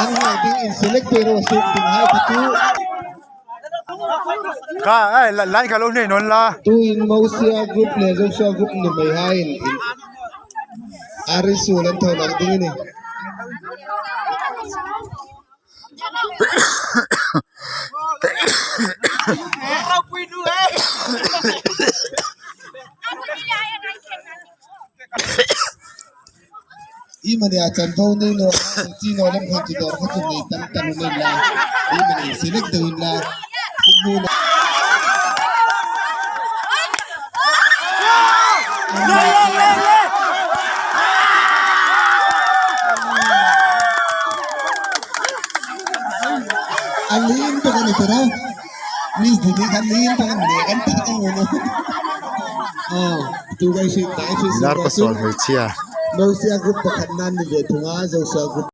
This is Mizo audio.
An nghah ding in select te erawh suk ding hai kha chu. Kha ai line kha lo hnei nawn la. Tu in Mosia group leh Joshua group nu mai hai in Arisul an tho nak ding a ni. I mani a chanvo nei no chi no lam khan chu dawr kha chu nei tam tam nei la i mani select deuh in la hmu na. A lim bawk a ni tur a miss dini kha lim bawk a ni kan tak ang un aw tu kai hriat dai hriat Lar pasal hmeichhia. Mosia group pakhat nan ni ve thung a Joshua group.